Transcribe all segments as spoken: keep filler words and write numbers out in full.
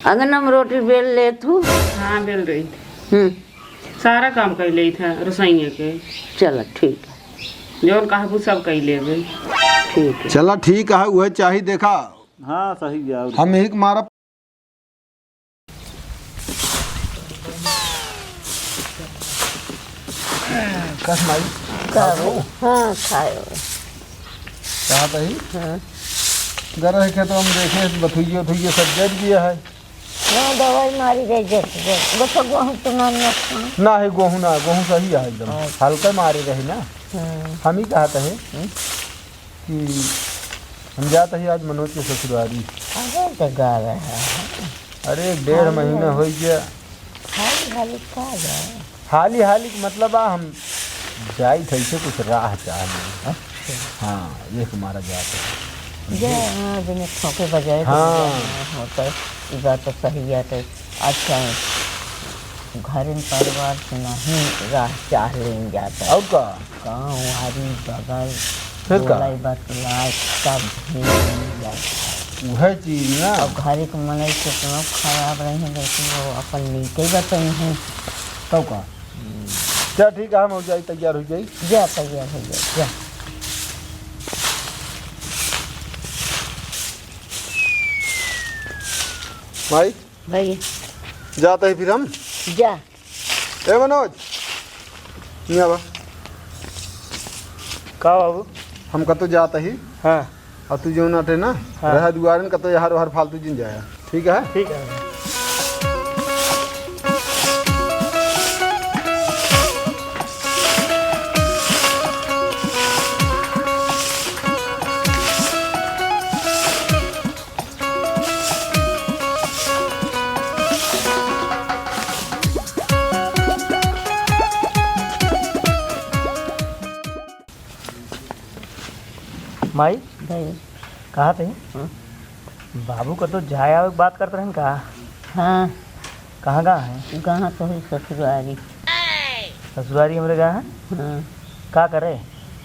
अंगना में रोटी बेल लेत हू? हाँ, बेल रही। हम्म। सारा काम कर लेत है रसोइया के। चला, ठीक है। जौन कहबू सब कर लेबे। ठीक है। चला, ठीक है, उहे चाही, देखा। हाँ, सही है। हम एक मारा। कस माई? का खाओ? हाँ, खाए। कहा तही? हाँ। गरह के तो हम देखे, बथुइये उथुइये सब जर गया है। हाँ, दवाई मारी रहे, जर, जर। बस गोहूँ तो ना नकसान। ना है, गोहूँ ना, गोहूँ सही है एकदम। हाँ। हल्का मारे रहे ना। हाँ। हम ही कहत है। हम्म। कि हम जात ही आज मनोज के ससुरारी। अरे तो गा रहा है। अरे, एक डेढ़ हाली महीना हाली। होइ गया। हाली हाली का जाए? हाली हाली के मतलब आ, हम जाई थे ऐसे कुछ राह चाह लें। अच्छा। हाँ, ये तुम्हारा जात है। जे, हाँ, बिना ठोके बजाए तो हाँ। बजाए ना होता है। ये बात तो सही है। तो अच्छा, घरन परिवार से नहीं राह चाह लेन जाता है। और का? गाँव, आरी, बगल, फिर का? बोलाई बतलाई, सब भीड़ मिल जाए। उहे चीज ना। अब घरे के मनई कितनो खराब रही हैं, लेकिन वो अपन नीके बताई हैं। तब का? हम्म। चल ठीक है, हम हो जाई, तैयार हो जाई। जा, तैयार हो जाई, जा। भाई, भाई। जात ही फिर हम। जा। ए मनोज, हियाँ बा। का बाबू? हम कतो जात ही। हाँ। और तू जौन आटे ना, हाँ। रहा दुआरन कतो यहाँ ओहर फालतू जिन जाया। ठीक है? ठीक है। माई, भाई। कहा थे? हाँ। बाबू का तो जाए आवे के बात करत रहन का? हाँ। कहाँ गा है? कहाँ तो है ससुरारी। ससुरारी हमरे गा है? हाँ। का करे?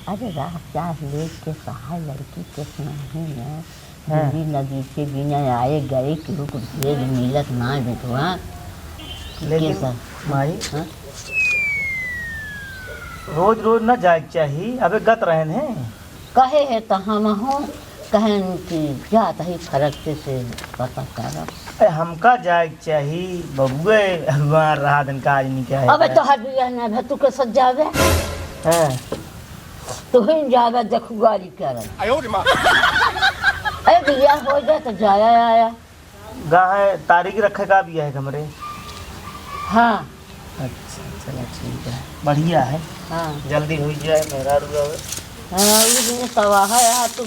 अरे राह चाह लेके कहा लड़की के सुनाही ना। हाँ। दूरी नदी के बिना आए गए केहू के भेद मिलत ना बेटवा। लेकिन के सब माई, हाँ? रोज रोज ना जाए के चाही, अबे गत रहन है। कहे है तो हम हो कहन कि जात ही फरक से, से पता करब। ए, हमका जाए के चाही, बबुए हमार रहा दिन का आज नहीं क्या है। अबे तो हर बिया ना भे, तू के साथ जावे? हाँ। तू ही जावे, देखुआरी करब। आयो रे माँ। ए, बिया हो जाए तो जाया आया। गा है, तारीख रखे का बिया है हमरे? हाँ। अच्छा, चला ठीक है, बढ़िया है। हाँ। जल्दी हो जाए, मेहरारू आवे। हाँ, वो दिन सवाहा है, तो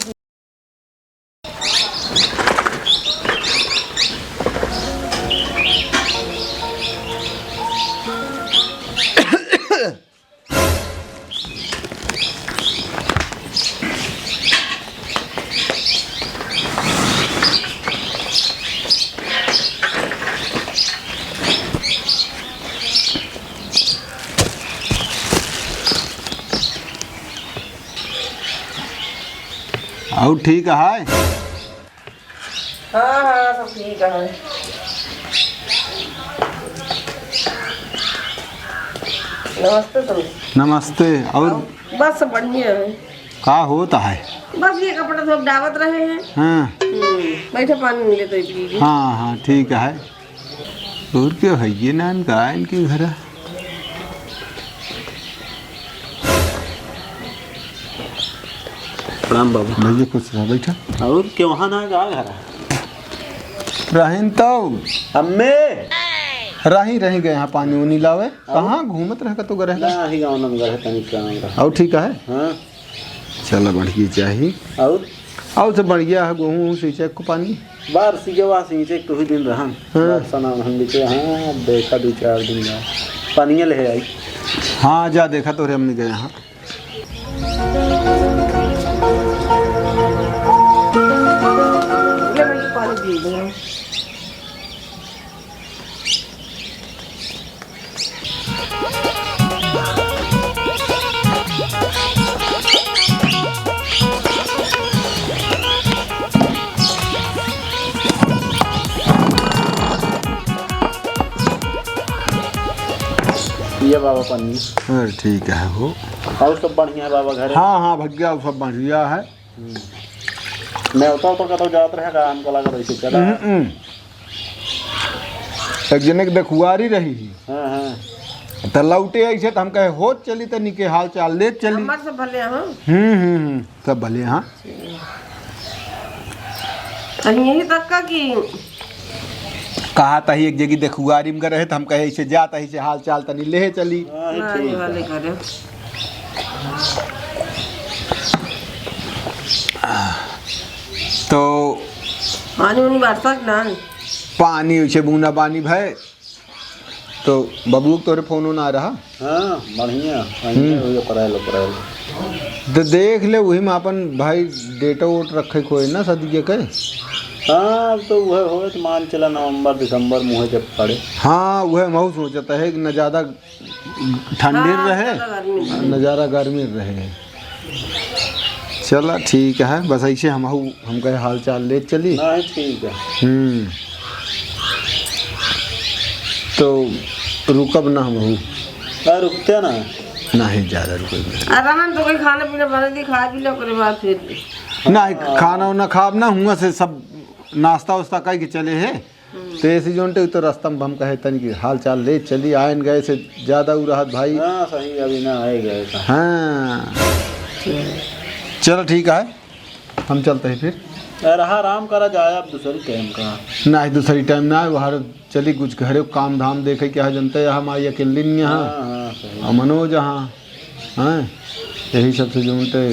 और ठीक है? हाँ, हाँ, सब ठीक है। नमस्ते तुम। नमस्ते। और बस बढ़िया है। का होत है? बस ये कपड़ा धोप डावत रहे हैं। हाँ। हम्म, बैठे पानी मिले तो पी ली। हाँ, हाँ, ठीक है। और क्या है ये नान का इनके घर? प्रणाम बाबू। भैया खुश रह, बैठा। और के वहाँ ना गा घर? रहीन तो। अम्मे। रही, रही गए यहाँ पानी उनी लावे। और? कहाँ घूमत रह का तो गए? ना, ही गाँव नंबर है, तनिक काम रहा। और ठीक है? हाँ। चला, बढ़िया चाही। और? और सब बढ़िया है, गोहूँ, सींचे को पानी? बार सींचे, वहाँ सींचे, एक तो ही दिन रहन। हाँ। बार सना हम बीचे, हाँ, देखा दो चार दिन बाद। पानिया ले आई। हाँ, जा देखा तोरे हमने गए, हाँ। ले भाई, पानी पी ले। ये बाबा पन्नी। अरे ठीक है हो। और सब बढ़िया है बाबा घरे? हाँ, हाँ भैया, सब बढ़िया है। हम्म। नेवता उतर कतौ जात रहे का? हमका लगा वैसे चला। हम्म, हम्म। एक जने के देखुआरी रही ही। हाँ, हाँ। त लौटे ऐसे त हम कहे होत चली, तनी के हाल चाल लेत चली। हमार सब भले हो। हम्म, हम्म, हम्म। सब भले, हाँ। अरे यही तक का कि कहा तही एक जगह देखुआरी में रहे, त हम कहे ऐसे जा, तही से हाल चाल तनी ले चली। हाँ, हाँ, ठीक ये वाले है। करे। तो पानी उनी बरसा कि ना? पानी वैसे बूंदा बानी भय। तो बबुआ के तोरे फोन ना रहा? हाँ, बढ़िया, बढ़िया हम्म। हो गया, पढ़ाई लो, पढ़ाई लो। तो देख ले, वही में अपन भाई डेटो वोट रखे कोई ना सदिया के। हाँ, अब तो वह होए तो मान चला नवंबर दिसंबर मुँहे जब पड़े। हाँ, वह महू सोचता है कि न ज़्यादा ठंडी हाँ, रहे, ज़्यादा गर्मी रहे। न ज़्यादा गर्मी रहे। चला ठीक है, बस ऐसे हमहू, हम कहे हाल चाल लेत चली। नहीं, ठीक है। हम्म। तो रुकब ना हमहू। आ, रुकते ना। नहीं, ज़्यादा रुकब ना। आ, रहन तो कोई खाना पीना बना दी, खा पी लो, ओकरे बाद फिर। नहीं, खाना उना खाब ना, हुआं से सब नाश्ता उस्ता कइ के चले है। हम्म। तो ऐसे जोन टे तो रास्ता में हम कहे तनी कि हाल चाल ले चली, आयन गए से ज्यादा उ रहत भाई। हाँ, सही, अभी ना आए गए का। हाँ। चलो ठीक है, हम चलते हैं फिर। यार, हाँ, आराम करा जाए, अब दूसरी टाइम का। ना, दूसरी टाइम ना, वहाँ चली कुछ घरे काम धाम देखे, क्या जनते, हम आई अकेले नहीं यहाँ। हाँ, हाँ, सही। और मनोज यहाँ, हाँ, यही सबसे जोन टे।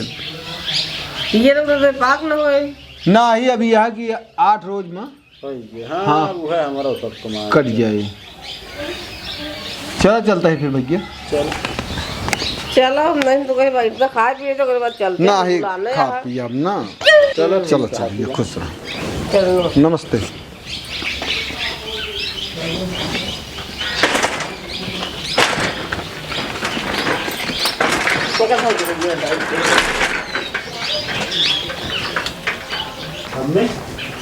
ये लोग तो पाक न होए। ना ही, अभी यहाँ की आठ रोज में होई गए। हाँ, हाँ। अब उहे हमारा सब कमाए। कट जाए। चला, चलता है फिर भैया। चल। चलो, हम नहीं तो कहीं भाई, इतना खा पिए तो ओकरे बाद चलते हैं, नहीं, बुलाने खा हैं। पिए अब ना। चलो, ठीक चलो, है, चलिए, ठीक है। खुश रहो। चलो। नमस्ते। हमने?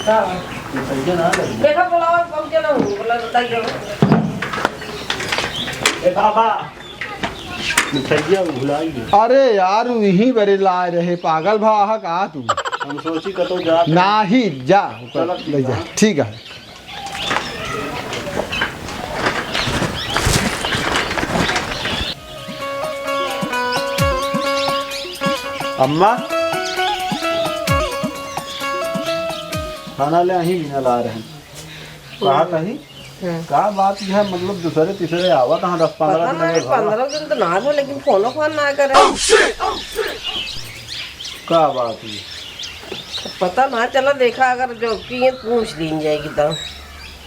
हाँ। ये सही ना लगे। देखा, बुलाओ, पहुंचे ना हूँ, बोला, बताइए। ए बाबा, मिठाइया भुलाई गए। अरे यार, यहीं बरे लाए रहे, पागल भा आहा का तू? हम सोची कतौ जात नाही, जा, चलो, ठीक ले जा। है। ठीक है। अम्मा, खाना ले अहीं बिना ला रहे हैं। कहा कहीं? हाँ। का बात यह, मतलब, दूसरे तीसरे आवत हैं, दस पन्द्रह पता दिन नहीं, में घरवा। पन्द्रह दिन तो ना हो, लेकिन फोनो फोन ना करे। का बात है? पता ना चला, देखा अगर जो किए पूछ लीन जाएगी तो।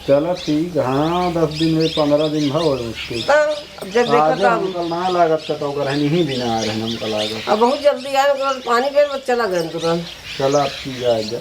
चला ठीक, हाँ, दस दिन में पन्द्रह दिन भा हो उसके। तो अब जब देखा आज तो हम हमका ना लागत का तो ओकर हनी ही बिना आ रहे हमका लागत। अब बहुत जल्दी आए, ओकर पानी पे बस चला गए तुरंत। चला अब की जाए जा।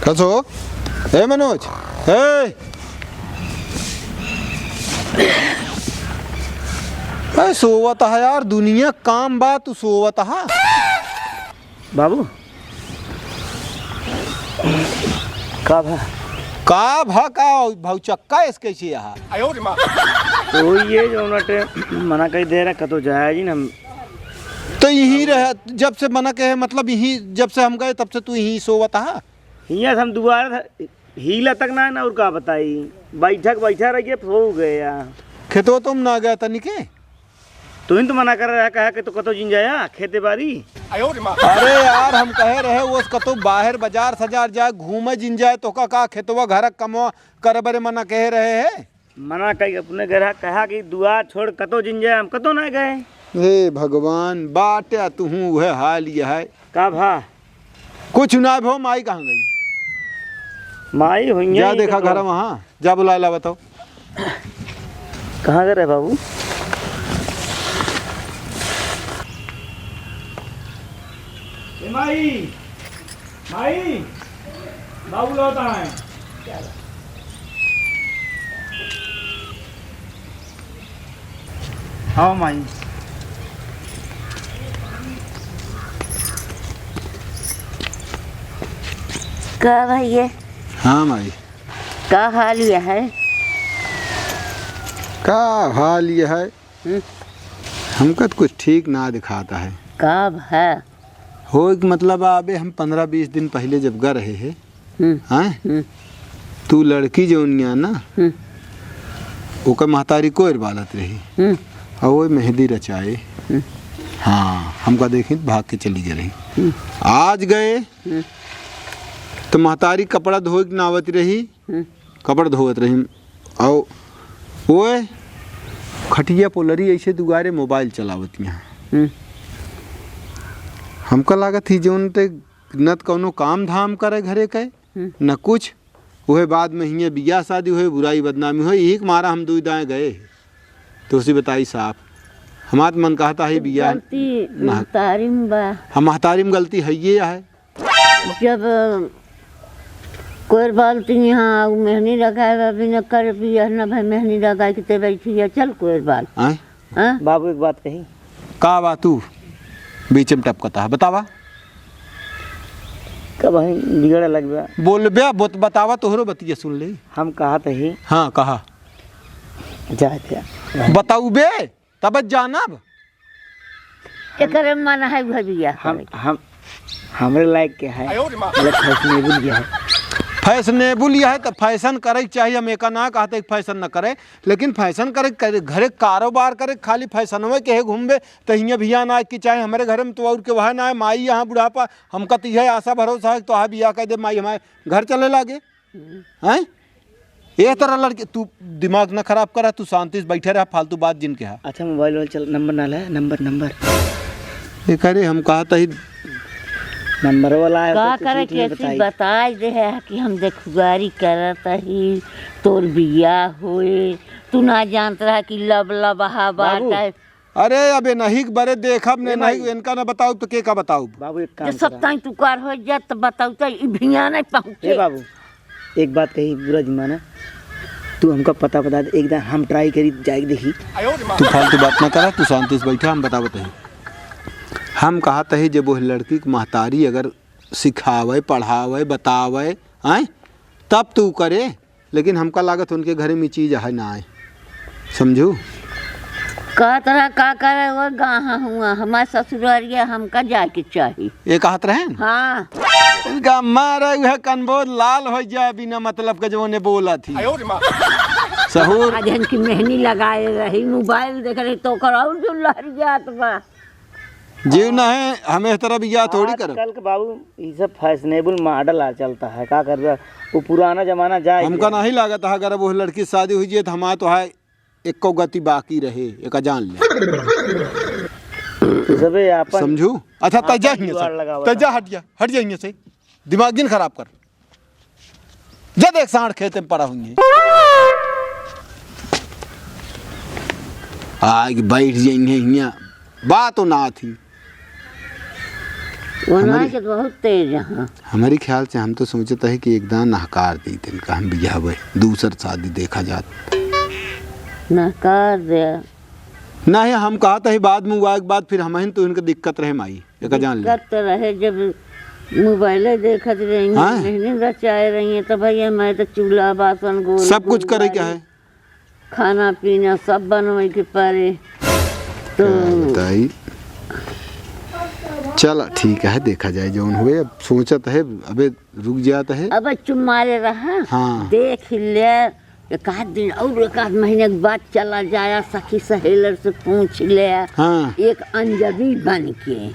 कसो? ए मनोज, ए! ए, सोवत हा यार, दुनिया काम बा, तू सोवत हा। बाबू, का भा? का भा का? भौचक्का एस कैसे यहाँ? तो ये जो नटे मना कही दे रहा, कतो जाया जी ना हम। तो यहीं रहे, जब से मना कहे, मतलब यहीं, जब से हम गए, तब से तू यहीं सोवत हा? हियाँ से हम दुआर हीला तक ना, ना और का बताई, बैठक बैठा रहिए, सो गया। खेतवा तुम ना गया तनिके? तू ही तो मना कर रहा, कहा कि तू कतो जिन जाया, खेते बारी। अरे यार, हम कहे रहे, वो कतो बाहर बाजार सजार जाए, घूमे जिन जाए, तो का, का खेतवा घर कमवा करे बरे मना कहे रहे है? मना कही अपने घर कहा कि दुआर छोड़ कतो जिन जाए, हम कतो ना गए। हे भगवान, बाट्या तुहूँ उहे हाल यह है। का भा? कुछ ना भो, माई कहाँ गई? माई हुइया जा ही देखा कतो। घर वहाँ, जा बुलाए ला बताओ। कहाँ गए रहे बाबू? ए माई, माई, बाबू लौट आए। हाँ माई। का भैया? हाँ माई। का हाल यह है? का हाल यह है? हम्म। हमका तो कुछ ठीक ना दिखाता है। का भा? हो कि मतलब, अबे हम पन्द्रह बीस दिन पहिले जब गा रहे हैं, हम्म। हैं? हम्म। तू लड़की जौनिया ना, हम्म। ओकर महतारी कोयर बालत रही। हम्म। और वो मेहंदी रचाए। हम्म। हाँ, हमका देखी तो भाग के चली गई रही। हम्म। आज गए, हम्म। तो महतारी कपड़ा धोए के नावत रही। हम्म। कपड़ धोवत रही, और ओए खटिया पोलरी ऐसे दुआरे मोबाइल चलावत यहाँ। हम्म। हमका लागत ही जौन ते न त कौनो काम धाम करे घरे के, हम्म। न कुछ। उहे बाद में हियाँ बियाह शादी होए, बुराई बदनामी होए, यही के मारा हम दुई दाएँ गए। तो उसी बताई साफ, हमार मन कहता है बियाह गलती ना। महतारी में बा। हम महतारी में गलती है ये है। जब कोयर बालती यहाँ उ मेहनी लगाए बा, बिना कर बियाह न भाई मेहनी लगाए के ते बैठी है, चल कोयर बाल। आय? हाँ? बाबू एक बात कही। का बा तू बीच में टपकता है, बतावा। कब हम बिगड़े लगबे? बोलबे, बोत-, बतावा, तोहरो बतिया सुन ले। हम कहा तही। हाँ, कहा। जा, जा। बताउबे। तब जानब। एकरे मन है उहे बियाह हम, करे के। हम, हमरे लायक के है। आयो रे माँ। मतलब फैशनेबल के है। फैशनेबल यह है तो फैशन करे के चाहिए, हम एका ना कहते कि फैशन न करे, लेकिन फैशन करे, करे, घरे कारोबार करे, खाली फैशनवे के है घूमबे, तो हियाँ भी आना है कि चाहे हमरे घर में तो और के वह ना है, माई यहाँ बुढ़ापा, हमका तो यह आशा भरोसा है कि तो बियाह कर दे, माई हमारे घर चले लागे। हैं? ए तरह लड़के, तू दिमाग न खराब करा, तू शांति से बैठे रहा, फालतू बात जिन के हा। अच्छा, मोबाइल वाला चल, नंबर ना ले, नंबर, नंबर। ए, करे, हम कहा तही नंबर वाला है, का तो करे कुछ नहीं के ऐसी बताई। बताई दे है कि हम देखुआरी करत ही, तोर बियाह होए, तू ना जानत रहा कि लब लब हा बाबू, बाटे। अरे, अबे नहीं के बरे देखब ने, ए माई। नहीं, इनका ना बताउब तो के का बताउब? बाबू, एक काम जो सब करा। ताई तू कार हो जात, तो बताउब तो ई भिया नहीं पहुँचे। ए बाबू, एक बात कही, बुरा जिन माना, तू हमका पता बता दे, एक दाएँ हम try करी, जाए के देखी। तू फालतू बात ना करा, तू शांति से बैठा, हम बतावत ही। हम कहत ही, जब वो लड़की के महतारी अगर सिखावे, पढ़ावे, बतावे, आय, तब तू करे। लेकिन हमका लागत उनके घरे में चीज है ना आए, समझू? कहत रहा, का करे, वो गाँव हुआ, हमार ससुरारिया, हमका जाए के चाही। ये कहत रहे न? हाँ। इनका मारे उहे कनबोर लाल हो जाए बिना मतलब के जो उन्हें बोला थी। सहूर। आज इनकी मेहनी लगाए रही, मोबाइल देख रही, तो ओकर और जो लहर जात बा। जीव नहीं, हम इस तरह बियाह थोड़ी करब। आजकल के बाबू, ई सब फैशनेबल मॉडल आ चलता है, का करबे? वो पुराना जमाना जाए हमका गया। नहीं लागत है, अगर वो लड़की से शादी हुई जाए, तो हमार तो है एको गति बाकी रहे, एका जान ले। तू सबे आपन, समझू? अच्छा, तै जा आपन हियाँ जुगाड़ से, लगावा तै जा, था। हट जा, हट जा हियाँ से, दिमाग जिन खराब कर। जा देख, साँड़ खेते में पड़ा हुई है। आइके बैठ जाइहैं हियाँ, बात तो ना थी। वो ना हमारी, के बहुत तेज हैं। हमारी ख्याल से हम तो सोचत है कि एक दाएँ नहकार दी, इनका हम बियाह भाई, दूसर शादी देखा जात। नहकार दे। नहीं, हम कहत ही बाद में हुआ, एक बात फिर हमहिन तो इनका दिक्कत रहे माई, एका जान ले। दिक्कत तो रहे, जब मोबाइले देखत रही हैं, हाँ? मेहनी रचाए रही हैं, तो भैया मैं तो चूल्हा बासन, गोरू सब कुछ करे के गोरू, है। खाना पीना सब बनवे के परे। तो का बताई? चला ठीक है, देखा जाए जौन हुए। अब सोचत है, अबे रुक जात है। अब चुप मारे रहा, हाँ। देख ले, एक आध दिन और एक आध महीने के बाद चला जाया, सखी सहेलर से पूछ ले। हाँ। एक अंजबी बन के।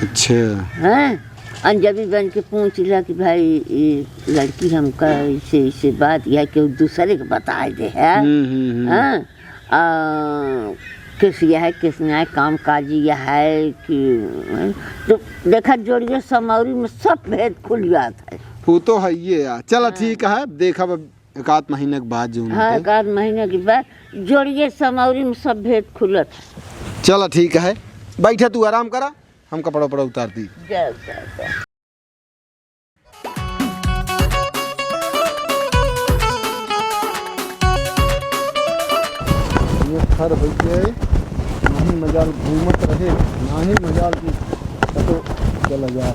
अच्छा। हैं? अंजबी बन के पूछ ले कि भाई, ये लड़की हमका ऐसे, ऐसे बात या केहू दूसरे के बताए दे है। हम्म, हम्म, हम्म। हाँ? आ, किस यह है, किस न्याय काम काज यह है कि, तो देखा जोड़िए समौरी में सब भेद खुल जात है। वो तो है ये यार। चला हाँ। ठीक है, देखा अब एक आध महीने के बाद जो हाँ, होते। एक आध महीने के बाद जोड़िए समौरी में सब भेद खुलत है। चला ठीक है, बैठा तू आराम करा। हम कपड़ा उपड़ा उतार दी। जा, जा, जा। ये खर होइके नाही मजाल घूमत रहे, नाही मजाल की कतो चला जा।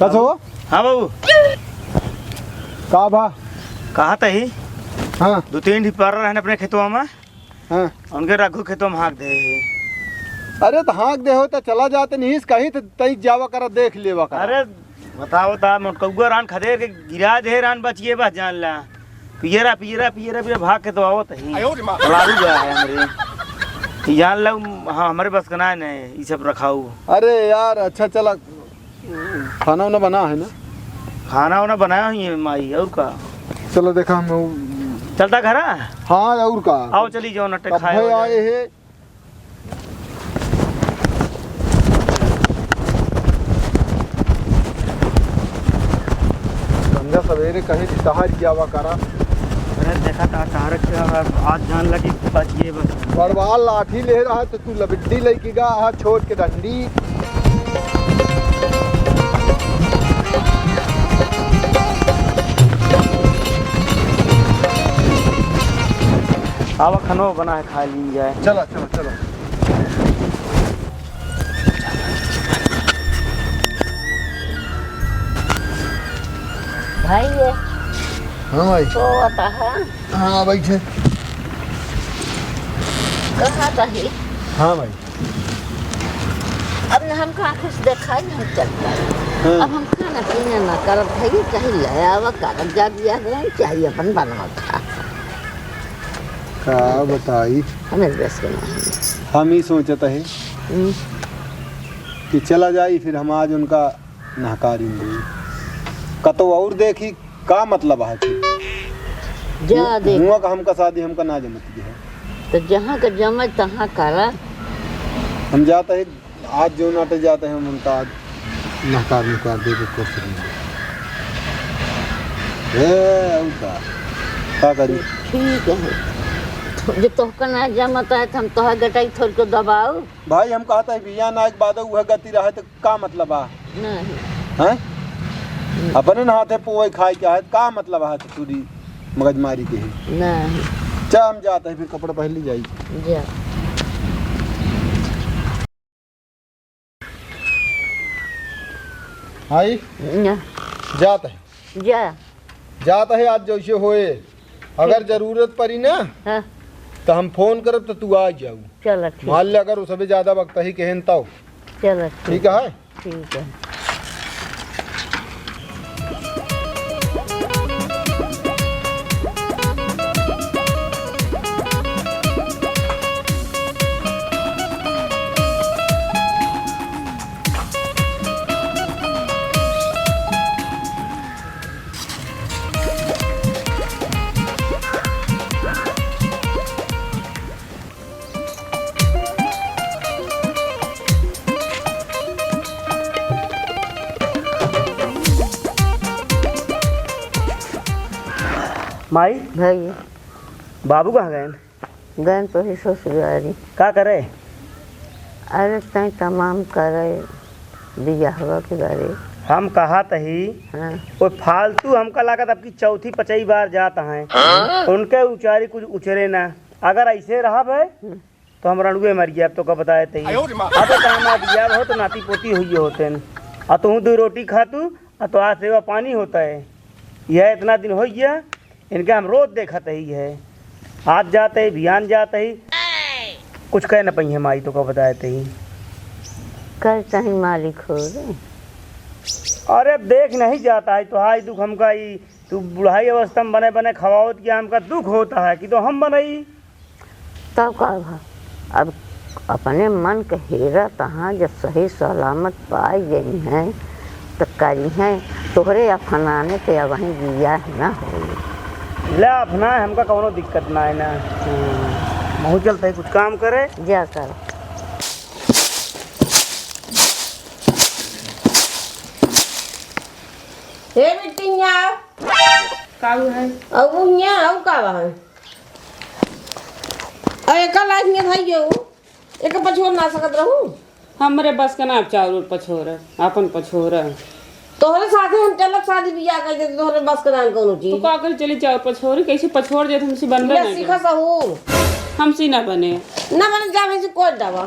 कस हो? हाँ बाबू। का भा? कहा तही? हाँ। दो तीन ठी पारा रहन अपने खेतवा में। हाँ। उनके रघु खेतवा में हाँक दे। अरे तो हाँक दे हो तो चला जाते नहीं, कहीं तो तई जावा करा, देख लेवा करा। अरे बताओ ता, मोटकौआ रान खदेर के गिरा दे, रान बचिए बस जान ला। पियरा, पियरा, पियरा, पियरा भाग के तो आवत ही। आयो रे माँ। लालू गया है हमरे। ई जान ला, हाँ, हमरे बस का ना है, ई सब रखाऊ। अरे यार, अच्छा चला, खाना वाना बना है ना? खाना वाना बनाया ही है माई, और का? चलो देखा हम चलता घरा? हाँ, और का? आओ चली जाओ, नटे कब खाए भाई हो आए जाए। है? संध्या सवेरे कहीं टहर जावा करा। अरे देखा ता टहर के आज जान लगी बचिए बस। बड़वा लाठी ले रहा तो तू लबिड्डी लेके गा, आ छोट के डंडी। आवा खनो बना है, खा लीन जाए। चला, चला, चला। भाई ये हाँ भाई। सोवत है। हाँ, बैठे। कहा तही? हाँ भाई। अब न हमका आँख से देखाई नहीं चलता। हाँ। अब हम खाना पीना ना करब, भाई चाहे ले आवा करब, जा दिया है, चाहे अपन बनवा खा। का बताई? हमें बस के नहीं। हम ही सोचत है हम्म। कि चला जाई, फिर हम आज उनका नहकारी में। कतो और देखी, का मतलब है फिर? जा देख। हुआ का हमका शादी हमका ना जमत है। तो जहाँ का जमे तहाँ करा। हम जात है, आज जो नाटे जात है, हम उनका आज नहकार नुकार दे के कोशिश में। ए, और का? का करी? ठीक है। तो जो तोहका ना जमत है, तो हम तोहर गटाई थोड़ के दबाऊ। भाई, हम कहत है, बियाह ना के बाद उहे गति रहे, तो का मतलब आ? नहीं। हैं? अपने न हाथे पोए खाए के है, का मतलब है तोरी मगजमारी के है? नहीं। चा, हम जात है, फिर कपड़ा पहन ली जाई। जा। आई? ना। जात है। जा। जात है, आज जैसे होए, अगर ठीक। जरूरत पड़ी ना, हाँ। तो हम फोन करब तो तू आ जाऊ। चला, ठीक। मान ले, अगर उससे ज्यादा वक्त ही कहें तो। चला, ठीक। ठीक है? ठीक है। माई, भैया। बाबू कहाँ गए? गए तो ही ससुरारी। का करे? अरे, तय तमाम करे बियाहवा के बारे। हम कहा तही, हाँ। वो फालतू हमका लागत अब की चौथी पचई बार जात हैं। हाँ? उनके उचारी कुछ उचरे ना। अगर ऐसे रहब है, हम्म। तो हम रणुए मर गया, अब तो का बताए तही। आयो रे माँ। अब तो ना बियाह हो तो नाती पोती हुई होते हैं। आ तू दो रोटी खा तू, आ तो आज सेवा पानी होता है। यह इतना दिन हो गया, इनके हम रोज देखत ही है, आज जात ही, बिहान जात ही, कुछ कह न पइहे माई, तो का बताए तही। कह तही मालिक हो रे। अरे अब देख नहीं जाता है, तो हाय दुख हमका ई, तू बुढ़ाई अवस्था में बने बने खवावत कि हमका दुख होता है कि तो हम बनई। तब का भा? अब अपने मन के हेरा तहाँ जब सही सलामत पाई गई हैं, तो करी हैं, तोहरे अफनाने के अबहीं बियाह ना होई। ले अफना, हमका कौनो दिक्कत ना है ना। हम्म। महू चलते कुछ काम करे। जा कर। हे बिटिया। का है? अब वो यहाँ, अब का है? अरे, एका लाइफ में भाई जो, एका पछोड़ ना सकत रहू। हमरे बस के ना अब चाउर उर पछोर, आपन पछोर। तोहरे साथे हम चलब शादी बियाह कर देते, तोहरे बस के ना कौनो चीज। तू का कर चली चाउर पछोरी, कैसे पछोर जाए, हमसे बनबे या ना सीखा करे। सहूर। हमसे ना बने। ना बने, जा वैसे कोट डावा।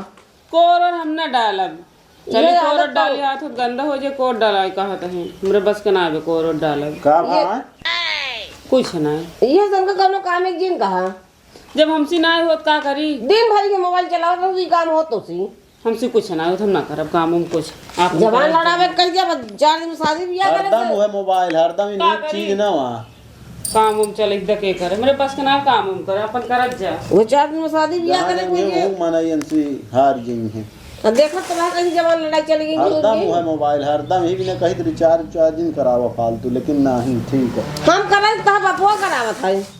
कोर और हम ना डालब। ये चली कोर आदत और डाली तो हाथ, हाथ गंदा हो जाए, कोर डाला कहत है। हमरे बस के ना आवे कोर और डालब। का ये भाई? कुछ ना। ये तनका कौनो काम एक जिन कहा। जब हमसे ना होत का करी? दिन भर के मोबाइल चलावत रहो, ई काम होत तो सी। हमसे कुछ ना होत, हम ना करब काम उम कुछ। आप जबान लड़ावे कर जा, बस चार दिन में शादी बियाह करे हरदम से। उहे मोबाइल, हरदम ई का नीक करी? चीज ना हुआ। काम उम चले दे के करे, मेरे बस के ना काम उम करे, अपन करत जा। वो चार दिन में शादी बियाह जहाँ करे जाएंगे, कोई ये। वो मनाई इनसे हार जाएंगे। अब देखत तो रहा कहीं जबान लड़ाई चली गई हरदम होगी। उहे मोबाइल, हरदम ही बिना कही तो रिचार्ज उचार्ज जिन करावा फालतू, लेकिन नहीं, ठीक है। हम करत तो बपुआ करावत है।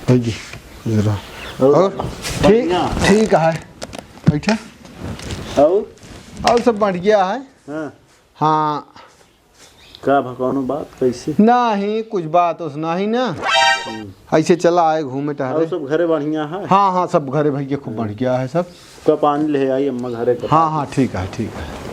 भैया, जरा। और? और? ठीक, बढ़िया। ठीक है। बैठा। और? और सब बढ़िया है। हाँ। हाँ। का भा, कौनो बात कैसे? नाही, कुछ बात उस नाही ना। हम्म। ऐसे चला आए घूमे टहरे। और सब घरे बढ़िया है? हाँ, हाँ, सब घरे भैया खूब बढ़िया है सब। का पानी ले आई अम्मा घरे का। हाँ, हाँ, ठीक है, ठीक है।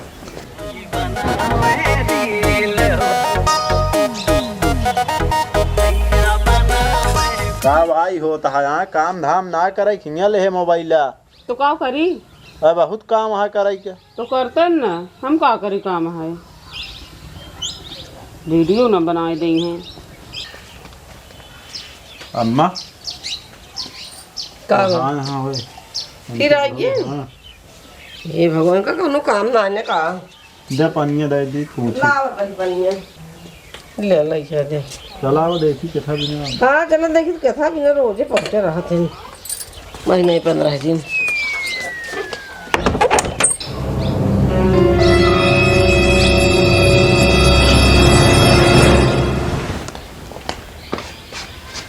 का भाई होत है, हाँ, काम धाम ना करे, खिया ले है मोबाइल। तो का करी? अब बहुत काम है करे के। तो करते न, हम का करी काम है? वीडियो न बनाए देई हैं। अम्मा। का बा? हाँ, हाँ, होए। फिर आइए। हाँ। हे भगवान, का कौनो काम ना आने का? दे पनिया दे दी, पूछी। लाओ भाई पनिया। ले, ले, ले दे। चलाओ, देखी, केथा बिना। हाँ, चला, देखी, केथा बिना रोजे पहुँचे रहत हैं। महीना ही पन्द्रह दिन।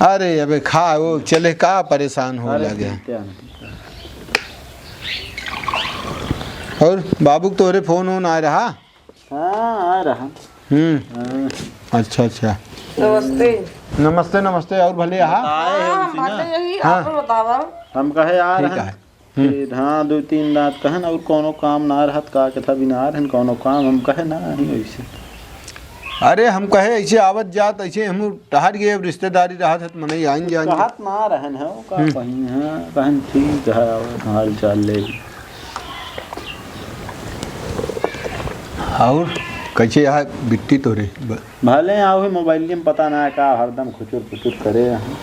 अरे, अबे खा, वो चले, का परेशान हो अरे, लगे? ठीक है। और बाबू, तोरे फोन वोन आ रहा? हाँ, आ रहा। हम्म। हाँ। अच्छा, अच्छा। नमस्ते। नमस्ते, नमस्ते। और भले आहा? आए हैं हाँ, हम उनसे ना। भले यही, हाँ। आप बतावा। हम कहे आ ठीक रहे हैं। है। हम्म। फिर हाँ, दो तीन रात कहन, और कौनो काम ना रहत का, केथा बिना आ रहन, कौनो काम हम कहे ना, नहीं वैसे। अरे, हम कहे ऐसे आवत जात, ऐसे हम टहर गए, अब रिश्तेदारी रहत है, तो मनई आइन जान। कहत ना रहन है, का हम्म। कहीं है, कहन ठीक है, और हाल चाल ले। और कैसे यहाँ बिट्टी तोरे? ब- भले आओ ही मोबाइल में पता ना का हरदम खुचुर खुचुर करे हैं।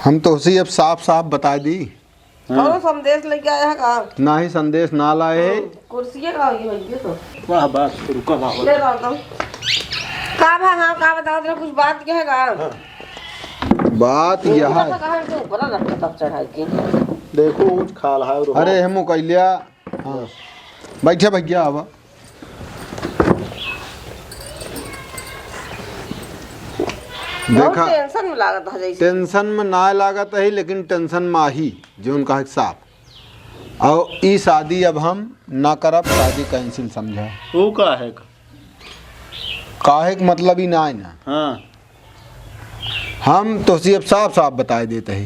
हम तो उसी अब साफ साफ बता दी। हाँ। कौनो संदेश लेके आया है का? ना ही संदेश ना लाए है। हम्म, कुर्सिये का होगी भैया तो। वाह, बात रुका ना हो। ले रहा तो। का भा, हाँ, का बताओ तेरा कुछ बात क्या है का? बात वो यह पता है। कहाँ से ऊपर रखा तब चढ़ा के। देखो, ऊँच खाल है और अरे, हम कैलिया हाँ। बैठे भैया, आवा। बहुत देखा, tension में लागत है जैसे। Tension में ना लागत है, लेकिन tension में आही, जौन कहे साफ। और ई शादी अब हम ना करब, शादी cancel समझा। वो का है? काहे के मतलब ई ना है ना। हाँ। हम तोहसे अब साफ साफ बताए देत ही।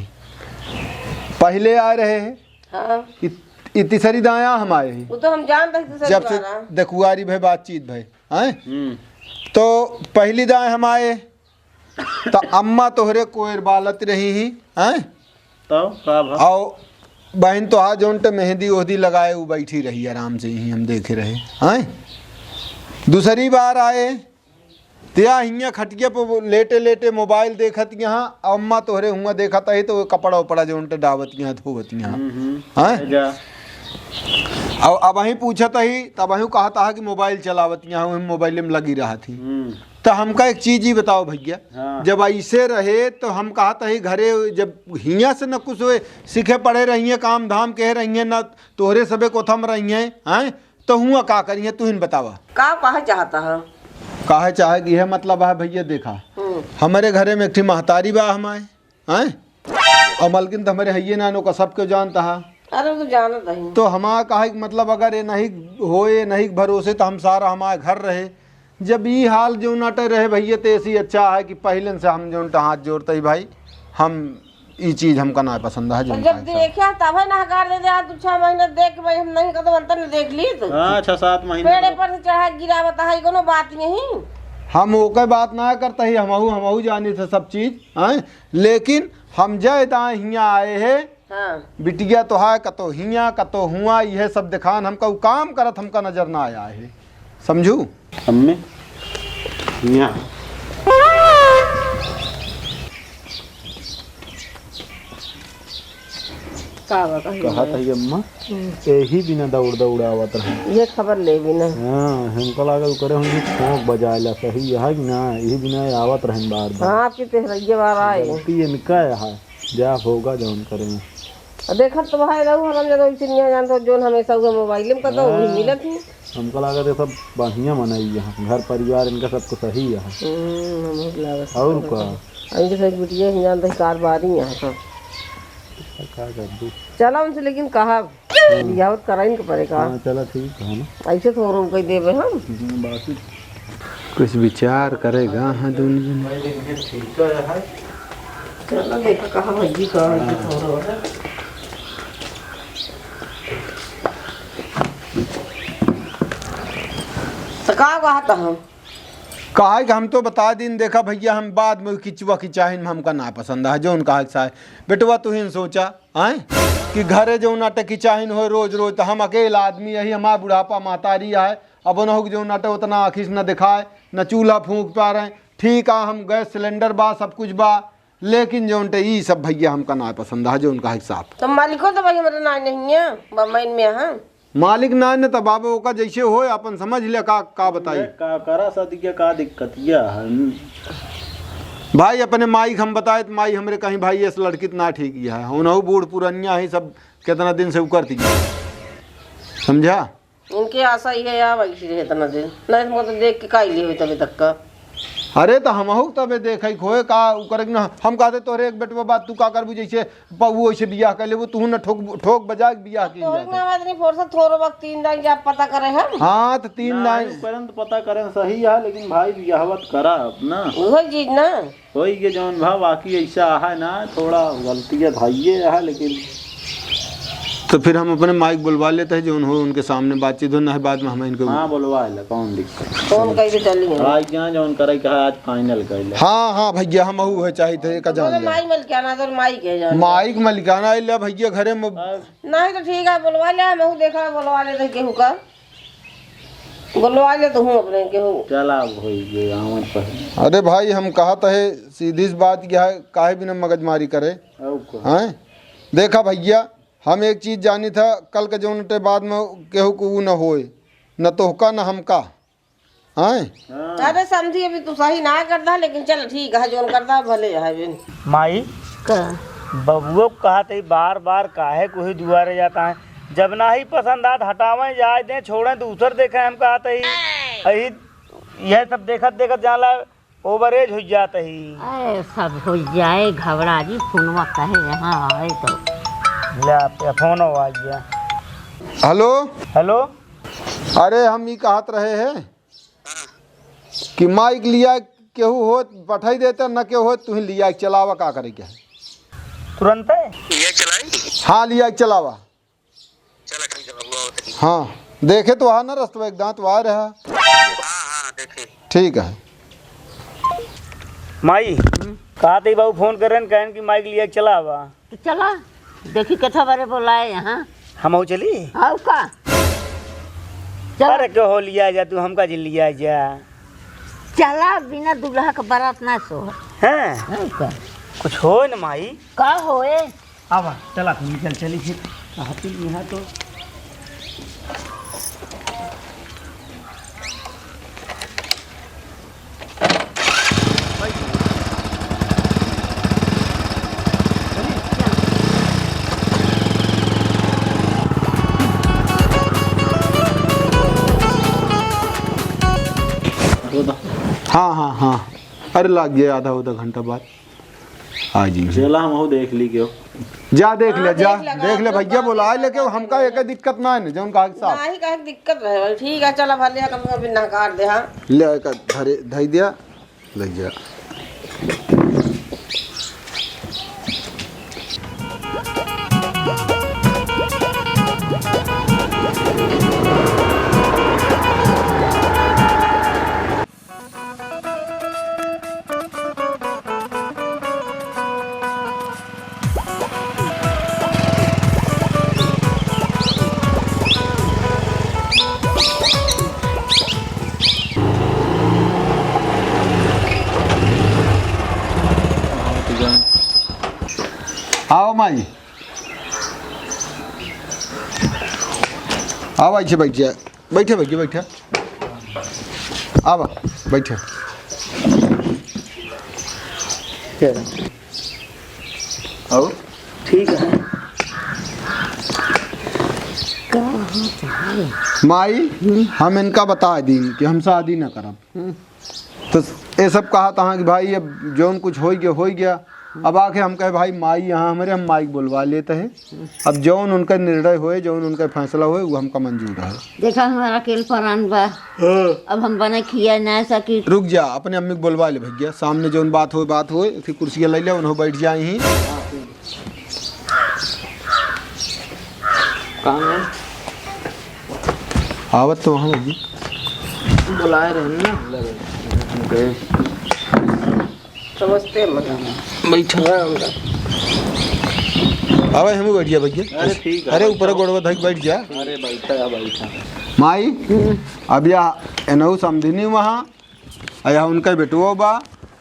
पहिले आए रहे हैं, हाँ। इ, इ तीसरी दाया हम आए ही। वो तो हम जानत ही, तीसरी जब से बार, हाँ। दकुआरी भए, बातचीत भए, हैं? हम्म। तो पहली दाए हम आए, तो अम्मा तोहरे कोयर बालत रही ही, हैं? तो का भा? आओ, बहिन तोहार जौन टे मेहंदी ओहदी लगाए, उ बैठी रही आराम से, यहीं हम देखे रहे, हैं? दूसरी बार आए, त्या हियाँ खटिया पे वो लेटे लेटे मोबाइल देखत यहाँ, अम्मा तोहरे हुआँ देखत है तो वो कपड़ा उपड़ा जो उनटे डावत यहाँ, धोवत यहाँ। हम्म, हम्म। हैं? जा। अब, अब वहीं पूछत ही, तब वहीं कहत हा कि मोबाइल चलावत यहाँ, वहीं मोबाइल में लगी रहत ही। हम्म। तो हमका एक चीज ही बताओ भैया, हाँ। जब ऐसे रहे तो हम कहत ही घरे जब हियाँ से न कुछ हुए, सीखे पढ़े रहिए, काम धाम कहे रहिए, न तोहरे सबे कोथम रहिए, हैं? तो हुआ का करिए, तू ही न बतावा। का कहे चाहता है? कहे चाहे कि यह मतलब है भैया, देखा, हम्म। हमारे घरे में एक ठी महतारी बा हमारे, हैं? और मलकिन तो हमरे हइये ना, ओका सब क्यों जानता है। अरे, वो तो जानत हई। तो हमारा कहे कि मतलब, अगर ये नहीं होए, ये नहीं भरोसे, तो हम सारा हमारे घर रहे। जब ई हाल जो नाटे रहे भइया, तो ऐसे ही अच्छा है कि पहले से हम जो हाथ जोड़ते ही भाई, हम ई चीज हमका ना पसंद है, जो तो जब देखे तब है ना हकार दे दे, आज तू छह महीना देख के भाई, हम नहीं कदम अंतर न देख ली तो। हाँ, छह सात महीना पेड़े तो पर से चढ़ा गिरावत है, कोनो बात नहीं। हम ओके बात ना करते ही, हमहू, हमहू जानी थे सब चीज, हैं? लेकिन हम जय दाएं हियाँ आए हैं, हाँ। बिटिया तो है, कतो हियाँ, कतो हुआँ, यह सब दिखान हमका उ काम करत हमका नजर ना आया है, समझू? अम्मे, हियाँ। का बा, कहियो कहत ना। है अम्मा, हम्म। यही बिना दौड़ दौड़ आवत रहे। ये खबर ले बिना। हाँ, हमका लागल करे होंगे ठोक बजाए ला, सही है कि ना, यही बिना आवत रहन बार बार। हाँ, आपकी तेहरैया बार आए। गलती इनका है। जा होगा जौन करे। आ, देखत तो भाई रहू, हम जब वैसे नहीं जान तो जोन हमेशा उहे मोबाइल में करता, वही हाँ। मिलत ही। हमको लागत है सब बढ़िया मनई यहाँ, घर परिवार इनका सब कुछ सही है। हम्म, हमको लागत और है। का? इनके सब बिटिया ही जानते हैं, कारबारी यहाँ सब। का कर दू? चला उनसे लेकिन कहा, हम्म। बियाह तो कराइन के पड़े का? हाँ, चला ठीक है ना। ऐसे थोड़ा रुपये देवे हम। हम्म, बाकी कुछ विचार करेगा, हाँ, दुनिया में। चलो देखा कहाँ भइया, कहाँ भइया, थोड़ा। तो का कहत हम? काहे कि हम तो बता दिन, देखा भइया, हम बाद में किचुआ की चाहिन में हमका ना पसंद है, जौन कहा कि साहब, बेटवा तू ही न सोचा, आए, कि घरे जौन नाटक की चाहिन हो रोज रोज, तो हम अकेला आदमी यही, हमारा बुढ़ापा महतारी है, अब उन्हों के जौन नाटक उतना आँखी से न दिखाए, न चूल्हा फूंक पा रहे, ठीक आ, हम गैस सिलेंडर बा, सब कुछ बा, लेकिन जौन टे ई सब भइया हमका ना पसंद है, जौन कहा कि साहब। तो मालिको तो भाई हमारे ना नहीं है, बम्बई में है। मालिक ना न त बाबा ओका जैसे होए, अपन समझ ले का, का बताई। का करा सदिया, का दिक्कतिया है? भाई, अपने माई के हम बताए त माई हमरे कहीं, भाई, इस लड़की त ना ठीक ही है, उनहु बूढ़ पुरनिया है, सब कितना दिन से उकरती है, समझा? इनके आशा ये है, आ बैठी रहे इतना दिन, नहीं तो, तो देख के का लिए हुई तबे तक का। अरे, तो हमहू के तबे देखै के होए का, उ करे के ना। हम कहते, "तोहरे एक बेटवा बात, तू का करबू, जैसे पऊ वैसे बियाह कर लेबू, तू न ठोक, ठोक बजा के बियाह की तोहरे जात है।" ना बात नहीं, फुर्सत थोड़ो वक्त तीन दिन जब पता करे हम। हाँ, तो तीन ना, दिन। उ करन तो पता करन सही है, लेकिन भाई, बियाहवा तो करा अपना। वही चीज ना। होई के जौन भा, बाकी ऐसा है ना, थोड़ा गलती है, भाइये है, लेकिन तो फिर हम अपने माइक बुलवा लेते हैं, जौन हो उनके सामने बातचीत हो, नहीं बाद में हम इनको हाँ, बुलवा ले, कौन दिक्कत? फोन कइके चली है। आज जहाँ जौन करे कहा, आज फाइनल कर ले। हाँ, हाँ भइया, हमहू है चाहित है, का जान ले। माई मलिकाना, तो माई के जान। माइक मलिकाना आइल है भइया घरे में। अब नहीं तो ठीक है, बुलवा ले, हमहू देखा, बुलवा ले तो केहू का। बुलवा ले तो हूँ अपने केहू। चला अब होई गए, आवन पर। अरे भाई, हम कहत है, सीधी सी बात क्या है, काहे बिना मगजमारी करे? और का? हैं? देखा भइया, हम एक चीज जानी था, कल के जौन टे बाद में केहू को ऊ न होए, न तोहका न हमका। हैं? हाँ। अरे समझी, अभी तू सही ना करता, लेकिन चल ठीक है, जौन करता भले है बिन। माई, का? बबुओ को कहत ही बार बार काहे कोही दुआरे जाता है, जब ना ही पसंद आत हटावें जाए दें, छोड़ें दूसर देखें, हम कहत ही। अही, यह सब देखत देखत जाला ओवरेज हो जात ही। अरे, सब हो जाए, घबरा जी, फोनवा कहे यहाँ आए तो। ले, आप, ये फोन आ गया। हेलो। हेलो। अरे, हम ई कहत रहे हैं कि माइक लिया केहू होत, पठाई देते, न केहू होत, तुहीं लिया के चलावा, का करे के है? तुरंते? लिया के चलाई? हाँ, लिया के चलावा। चला ठीक है, बाबू, आओ तनी। हाँ, देखे तो वहाँ ना रस्तवा एक दांत वहाँ रहा। हाँ, हाँ, देखे। ठीक है। माई, हम्म? कहा थे बाबू फोन करें, कहें कि माइक लिया के चला आवा। तो चला, देखी कथा बारे बोलाए यहाँ। हम आओ चली? आओ का? चला। अरे कहो लिया जा, तू हमका जी लिया जा। चला, बिना दूल्हा के बारात ना सो। हैं? आओ का? कुछ होए न माई? का होए? आवा, चला, तुम निकल चली फिर। कहा तुम यहाँ तो। हाँ, हाँ, हाँ। अरे, लाग गया आधा, आधा घंटा बाद। आ जी। चला, हम देख ली क्यों। जा देख हाँ, ले, जा, देख ले, देख ले भैया, बोलाए लेके, हमका एक दिक्कत ना है, जौन कहा के साहब। नाही, कहे के दिक्कत रहे भाई। ठीक है, चला, भले कम से कम नकार दे, हाँ। ले, एक धरे, धई दिया, ले जा। आओ माई। आओ, ऐसे बैठ जा। बैठे भैया, बैठे। आवा, बैठे। और? ठीक है। माई, हम इनका बता दी कि हम शादी ना करब। हम्म। तो ये सब कहा था कि भाई, अब जौन कुछ होइ गया, होइ गया। अब आके हम कहे, "भाई, माई यहाँ हमरे, हम माई के बोलवा लेते हैं।" अब जौन उनका निर्णय होए, जौन उनका फैसला होए, वो हमका मंजूर है। देखा, हमारा अकेल परान बा। हाँ। अब हम बने खिया ना सकी। रुक जा, अपने अम्मी के बोलवा ले भैया, सामने जौन बात होए, बात होए, फिर कुर्सिया ले ले, उन्हों बैठ जाए ही। कहाँ है? आवत तो वहाँ भैया। बुलाए रहे ना। नमस्ते, मैडम। बैठा। अबे हमहू बैठ जा भैया। अरे ठीक है, अरे ऊपर बैठा। गोड़वा धइके बैठ जा। अरे बैठा, बैठा। माई, अब या एनहू समधिनी वहाँ, आ या उनका बेटुआ बा।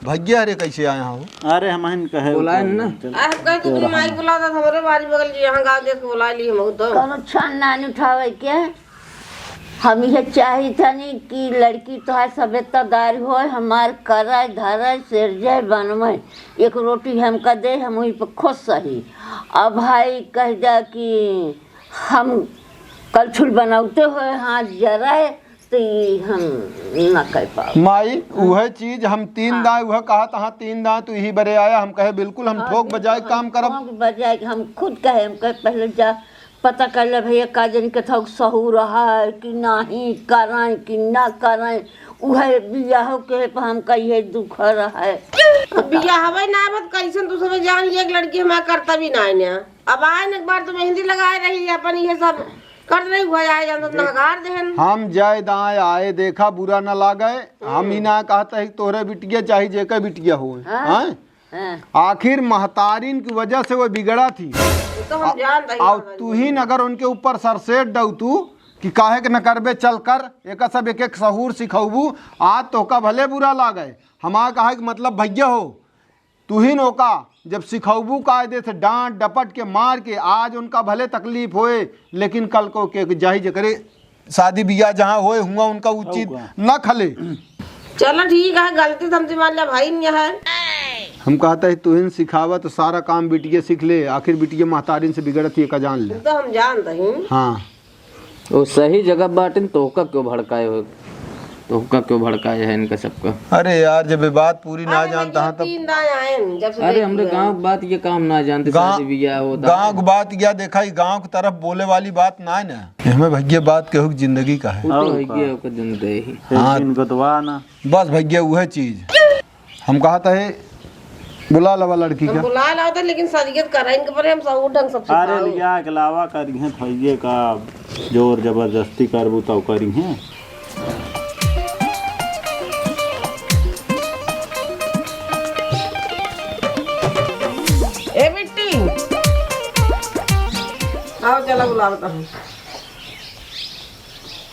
भैया, अरे कैसे आया हो? अरे हम हन कहे बुलाए ना। आ, हम कहे तो तू माई बुला दे, हमरे बारी बगल जी, यहाँ गाँव देख के बुला ली हम तो। कौनो छान नानी उठावे के? हम इहे चाहित हनी कि लड़की तोहार सभ्यतादार होए, हमार करे, धरे, सिरजे, बनवे। एक रोटी हमका दे, हम वही पे खुश रही। अब भाई कह दे कि हम कलछुल बनौते हुए हाथ जराए, तो ई हम ना कर पाओ। माई, उहे चीज हम तीन हाँ। दाएँ, उहे कहा तहाँ तीन दाएँ, तू यही बरे आया, हम कहे बिल्कुल हम हाँ, ठोक बिल्कुल बजाए हम काम करब। ठोक बजाए, हम खुद कहे, हम कहे पहले जा पता कर ले भैया, का जन के थोक सहूर है कि नाही, करें कि ना करें, उहे बियाह के पे हमका ये दुख रहे। अब बियाह हवे ना, अब कैसन तू सब जान, एक लड़की हमार करता भी ना है ना। अब आए न एक बार तो मेहंदी लगाए रही, अपन ये सब कर रही हुआ, आए जान तो नहगार देहन। हम जाए दाएँ आए, देखा बुरा ना लागे, हम ही ना कहते हैं तोहरे बिटिया चाहे जेके बिटिया होए, हाँ। हैं? हाँ। आखिर महतारिन की वजह से वो बिगड़ा थी। वो तो हम आ, जानत हई, और हाँ, तू ही न अगर उनके ऊपर सरसेट दऊ तू कि काहे के न करबे, चल कर, एक सब एक एक सहूर सिखौबू, आज तोहका भले बुरा लागे, हमार कहे के मतलब भैया हो, तू ही न ओका जब सिखौबू कायदे से डांट डपट के मार के, आज उनका भले तकलीफ होए, लेकिन कल को के जाही जेकरे शादी बियाह जहाँ होए हुआ उनका उचित और का? न खले। चलो ठीक है, गलती तो हमसे मान लिया भाई, नहीं है। हम कहता है तुहिन सिखावा तो सारा काम बिटिया सीख ले, आखिर बिटिया महतारिन से बिगड़त ही का जान ले। तो हम जानत ही। हाँ। वो सही जगह बाटिन, तोहका क्यों भड़काए हो? तोहका क्यों भड़काए है इनका सबका? अरे यार, जब ये बात पूरी ना अरे जानता मैं हाँ तब तीन दाएँ आए हैं, जब से अरे देख हमरे लिया। गाँव की बात ये काम ना जानते, गा-, शादी बियाह होता गाँव है। की बात या देखा, ई गाँव की तरफ बोले वाली बात ना है ना। हमें भैया बात केहू की जिंदगी का है। वो तो और है का? कि ओकर जिंदगी। एक हाँ। दिन गोदवा ना। बस भैया उहे चीज। हम कहत है, बुला लवा लड़की हम का। बुला लावत है, लेकिन सदियत कराइन के परे हम सब ढंग से अरे सिखाओ। लिया के लावा करिहें, थइये का जोर जबरदस्ती करबू तब करिहें। ए बिट्टी, आओ चला बुलावत हूँ।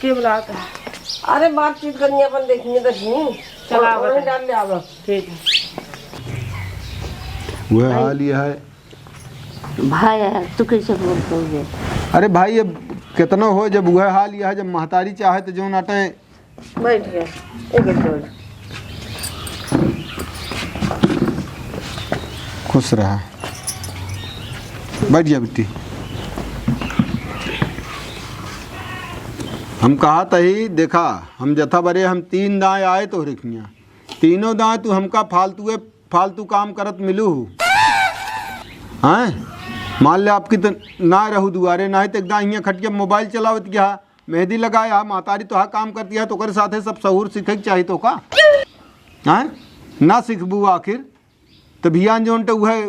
के बुलावत है? अरे बातचीत करनी अपन, देखनी तो नहीं। चला और बताओ। डाल ले आवा। ठीक है। वह हाल ये है। भाई, तू कैसे बोलते हो ये? अरे भाई, अब कितना हो, जब वह हाल ये है, जब महतारी चाहे तो जौन आटे। बैठ गया, एक मिनट बैठ। खुश रहा, बैठ जा बिट्टी। हम कहा तही, देखा, हम जथा बरे, हम तीन दाएँ आए तोहरे खियाँ, तीनों दाएँ तू हमका फालतू, फालतू काम करत मिलू हू। हैं? मान ले आपकी तो ना रहू दुआरे, ना है तो एकदम हियाँ खटिया मोबाइल चलावत गया, मेहंदी लगाया, महतारी तो हा काम करती है, तो ओकरे साथे सब सहूर सीखे के चाही तो का? हैं? ना सीखबू आखिर? तो बियान जौन तो उहे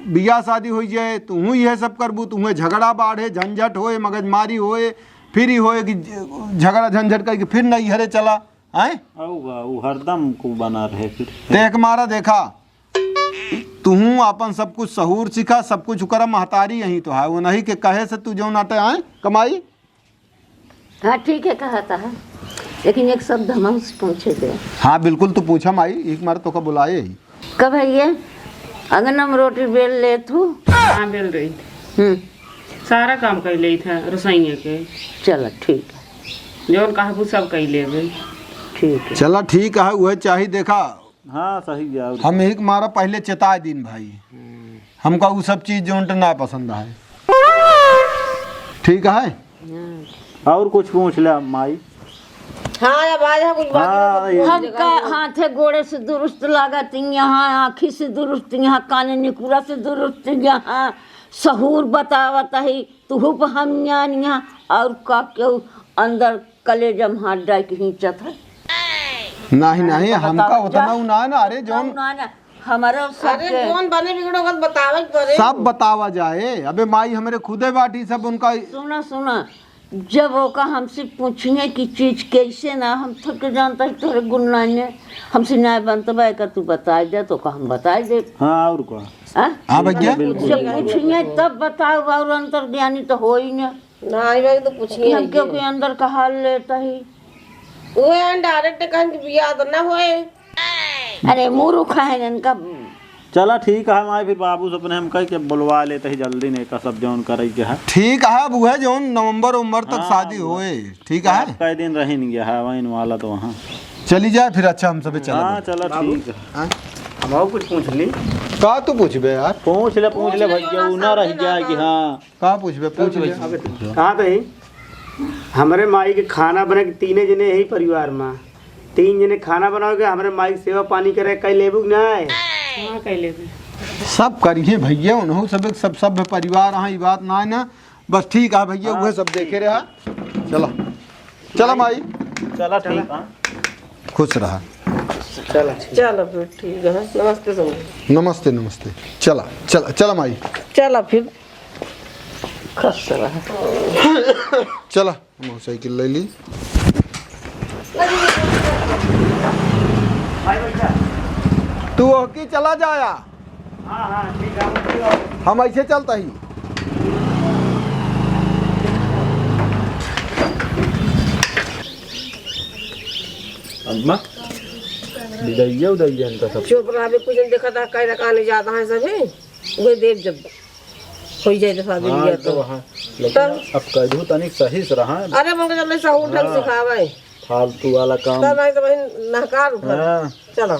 बियाह शादी होइ जाए, तुहूँ इहे सब करबू, तुहूँ झगड़ा बाढ़े, झंझट होए, मगजमारी होए, फिर ही होए कि झगड़ा झंझट करके फिर नैहरे चला, हैं? आऊ बा, ऊ हरदम को बना रहे फिर। देख मारा देखा, तुहूँ आपन सब कुछ सहूर सीखा, सब कुछ करा, महतारी यहीं तो है, वो नहीं के कहे से तू जौन आटे आए कमाई। हाँ, ठीक है, कहता है, लेकिन एक शब्द हमहू से पूछे दे। हाँ, बिल्कुल, तू पूछा माई, एक मार तोका बुलाए ही। कब है ये? अंगना में रोटी बेल लेत हूँ। हाँ, बेल रही थी। हम्म। सारा काम कर लेत है रसोइये के। चला, ठीक है। जौन कहबू सब कर लेबे। ठीक है। चला, ठीक है, उहे चाही, देखा। हाँ, सही है, और हम एक मारा पहले चेताए दीन भाई, हमका उ सब चीज जौन तो ना पसंद है। ठीक है। और कुछ पूछ ले माई। हाँ, अब आज कुछ बात हाँ, नहीं। ये हमका हाथे गोड़े से दुरुस्त लागत यहाँ, आँखी से दुरुस्त यहाँ, काने निकुरा से दुरुस्त यहाँ, सहूर बतावत ही, तुहू पर हम ज्ञान यहाँ, और का केहू अंदर कलेजा में हाथ डाल के खींचत है। नहीं, नहीं, हमका बताओ, उतना जा। उ ना है ना, अरे, जौन ना, ना, हमारा अरे, सबके जौन बने बिगड़ो, ओकर बतावे के पड़े। सब बतावा जाए। अबे माई हमरे खुदे बाटी सब उनका। सुना, सुना, जब ओका हमसे पूछिए कि चीज कैसे ना, हम थोड़के जानता है तोहरे गुण नाने, हमसे ना बनत बा, एकर तू बताए दे, तो ओका हम बताए दे। हाँ, और का? हाँ? हाँ, भैया। बिल्कुल। जब पूछिए तब बताओ, और अंतर्ज्ञानी तो हो ही ना। ना, आई बात तो पूछिए हम ही क्यों है। कोई अंदर का हाल लेता ही? वो है, direct कहन कि बियाह तो ना होए। अरे, मूर्ख है इनका। चला, ठीक है माई, फिर बाबू से अपने हम कह के बुलवा लेते ही जल्दी, नहीं का सब जौन करे के है। ठीक है, अब उहे जौन नवंबर उम्बर तक हाँ, शादी वो होए, ठीक है? कई दिन रहिन गया है, वहीं वाला तो वहाँ। चली जाए फिर, अच्छा, हम सबे चला हाँ, जाए। चला, बाबू, ठीक है। हाँ? हम और कुछ पूछ ली। का तू पूछबे यार? पूछ ले, पूछ पूछ ले ले, भैया, जौन उ ना रह सामने जाए ना कि था। हाँ। का पूछबे? पूछ ले। अबे, कहाँ तही? हमरे माई के खाना बने के तीने जने यही परिवार में। तीन जने खाना बनाओगे, हमरे माई के सेवा पानी करे, कई लेबू कि नाय? हाँ, कई लेबू। सब करिए भैया, उनहु सब एक सब सभ्य परिवार हैं, ई बात नाय ना। बस ठीक है भैया, हाँ, उहे सब देखे रहा। चला, चला माई। चला, ठीक है। खुश रहा। चला, ठीक। चला फिर, ठीक है। नमस्ते समधी। नमस्ते, नमस्ते। चला, चला, चला माई। चला फिर। खुश रहा। चला, मोटरसाइकिल ले ली। तू ओहकी चला जाया। हाँ, हाँ, ठीक है, हम लोग हम ऐसे चलता ही। अम्मा, बिदैया उदैया इनका सब। चुप रहा, अभी कुछ नहीं देखा था, कई रकाने जाता है सभी। वही देव जब हो जाए तो शादी हाँ, बियाह तो तो। वहाँ, लेकिन तब? अब कह दू तनिक सही से रहा। अरे, मगर जब सहूर ढंग हाँ। सिखावे। फालतू वाला काम। तब आई तो वही नहकार उठा। हाँ। चलो।